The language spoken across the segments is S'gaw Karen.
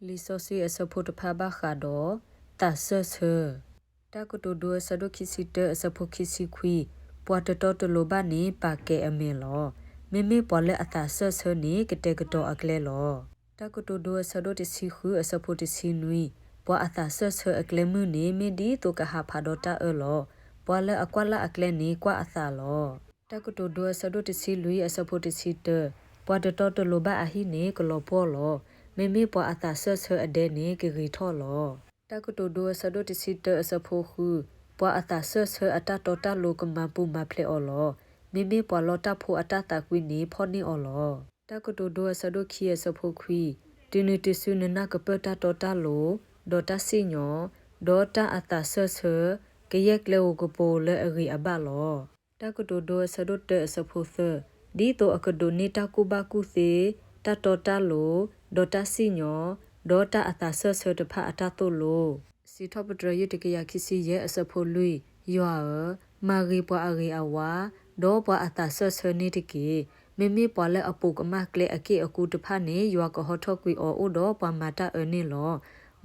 လံာ်စီဆှံအဆၢဖိတဖၣ်ဘၣ်ဃးဒီး သးစၢၢ်ဆၢ. တၢ်ကတိၤဒိအဆၢဒိၣ်ခံဆံတၢ အဆၢဖိခံဆံခွံ, ပှၤတတီတလိၤဘၣ်န့ၣ်ပာ်ကဲၤအမဲာ်လီၤ. မ့မ့ၢ်ပှၤလၢအသးစၢၢ်ဆၢန့ၣ် ကတဲာ်ကတီၤအကျဲလီၤ. တၢ်ကတိၤဒိအဆၢဒိၣ်တဆံဃု အဆၢဖိတဆံနွံ, ပှၤအသးစၢၢ်ဆၢအကျဲမုၢ်န့ၣ် မ့ၢ်ဒ်သိးကဟးဖးဒီးတၢ်အၢလီၤ. ပှၤလၢအကွၢ်လၢ်အကျဲန့ၣ် ကွၢ်အသးလီၤ. တၢ်ကတိၤဒိအဆၢဒိၣ်တဆံလွံၢ် အဆၢဖိတဆံတၢ, ပှၤတတီတလိၤဘၣ်အဟံၣ်န့ၣ် ကလီၤပှီၢ်လီၤ. မ့မ့ၢ်ပှၤအသးစၢၢ်ဆၢအဒဲန့ၣ် ကဂ့ၤထီၣ်လီၤ. တၢ်ကတိၤဒိအဆၢဒိၣ်တဆံတၢ အဆၢဖိဃု, ပှၤအသးစၢၢ်ဆၢအတၢ်တီတၢ်လိၤကမၤပူၤမၤဖျဲးအီၤလီၤ. မ့မ့ၢ်ပှၤလီတၢ်ဖိအတၢ်သးကွံန့ၣ် ဖီၣ်န့ၢ်အီၤလီၤ. တၢ်ကတိၤဒိအဆၢဒိၣ်ခံ အဆၢဖိခွံ, တုၤနုၤတစုနနၢ်ကပၢၢ်တၢ်တီတၢ်လိၤ, ဒီးတၢ်စံၣ်ညီၣ်, ဒီးတၢ်အသးစၢၢ်ဆၢ, ကယဲၢ်ကျဲဧိၤကပူၤလၢအဂ့ၤအဘၣ်လီၤ. တၢ်ကတိၤဒိအဆၢဒိၣ်တၢ အဆၢဖိသၢ, ဒ်သိးအကဒိးန့ၢ်တၢ်ကူၣ်ဘၣ်ကူၣ်သ့, တၢ်တီတၢ်လိၤ, ဒီးတၢ်စံၣ်ညီၣ်, ဒီးတၢ်အသးစၢၢ်ဆၢတဖၣ်အတၢ်သိၣ်လိ, စံးထီၣ်ပတြၢၤ ယုၢ်တကယၤခံဆံယဲၢ် အဆၢဖိလွံၢ်, ယွၤဧၢ, မၤဂ့ၤပှၤအဂ့ၤအဝါ, ဒီးပှၤအသးစၢၢ်ဆၢန့ၣ်တက့ၢ်. မ့မ့ၢ်ပှၤလၢအပိာ်ကမၣ်ကျဲအက့ၢ်အကူတဖၣ်န့ၣ် ယွၤကဟီထီၣ်ကွံာ်အီၤအိၣ်ဒီးပှၤမၤတၢ်အၢန့ၣ်လီၤ.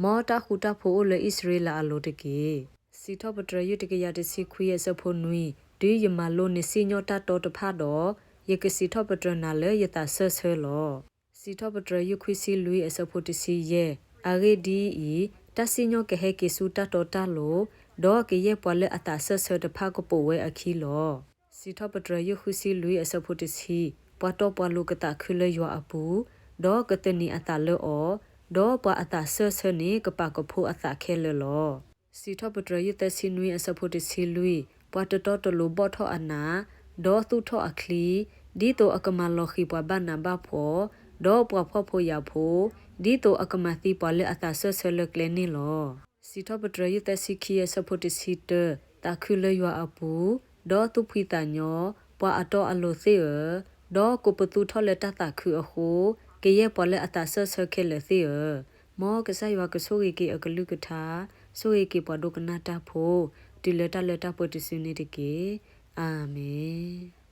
မ်တၢ်ဃူတၢ်ဖိးအိၣ်လၢအံၣ်စရ့လးအလိၤတက့ၢ်. စံးထီၣ်ပတြၢၤ ယုၢ်တကယၤတဆံခွံ အဆၢဖိနွံ, တုၤယမၤလိနစံၣ်ညီၣ်တၢ်တီတဖၣ်ဒီး, ယကစံးထီၣ်ပတြၢၤနၤလၢယသးစၢၢ်ဆၢလီၤ. စံးထီၣ်ပတြၢၤ ယုၢ်ခွံဆံလွံၢ် အဆၢဖိတဆံယဲၢ်, အဂ့ၢ်ဒ်အံၤ, တၢ်စံၣ်ညီၣ်ကဟဲက့ၤဆူတၢ်တီတၢ်လိၤ, ဒီးကယဲၢ်ပှၤလၢအသးစၢၢ်ဆၢတဖၣ်ကပိာ်ဝဲအခံလီၤ. စံးထီၣ်ပတြၢၤ ယုၢ်ဃုဆံလွံၢ် အဆၢဖိတဆံ, ပှၤတီပှၤလိၤကသးခုလၢယွၤအပူၤ, ဒီးကသန့ၤအသးလၢအီၤ, ဒီးပှၤအသးစၢၢ်ဆၢန့ၣ် ကပာ်ကဖိအသးခဲလၢာ်လီၤ. စံးထီၣ်ပတြၢၤ ယုၢ်သၢဆံနွံ အဆၢဖိတဆံလွံၢ်, ပှၤတတီတလိၤဘီၣ်ထီၣ်အနး, ဒီးသူၣ်ထီၣ်အချံ, ဒ်သိးအကမၤလီၤဃံၤပှၤဘၣ်နးဘၣ်ဖှီၣ်, ဒီးပှၤဖှီၣ်ဖိယာ်ဖိ, ဒ်သိးအကမၤသံပှၤလၢအသးစၢၢ်ဆၢလၢကျဲန့ၣ်လီၤ. စံးထီၣ်ပတြၢၤ ယုၢ်သၢဆံခံ အဆၢဖိတဆံတၢ, သးခုလၢယွၤအပူၤ, ဒီးသူၣ်ဖှံသးညီ, ပှၤအတီအလိၤသ့ၣ်ဧၢ, ဒီးကိးပသူထီၣ်လၢတၢ်သးခုအဃိ, ကယဲၢ်ပှၤလၢအသးစၢၢ်ဆၢခဲလၢာ်သ့ၣ်ဧၢ, မ်ကစၢ်ယွၤကဆိၣ်ဂ့ၤက့ၤအကလုၢ်ကထါ, ဆိၣ်ဂ့ၤက့ၤပှၤဒိကနၣ်တၢ်ဖိ, တုၤလၢတၢ်လၢတၢ်ပှဲၤတစုန့ၣ်တက့ၢ်. အၤမ့ၣ်.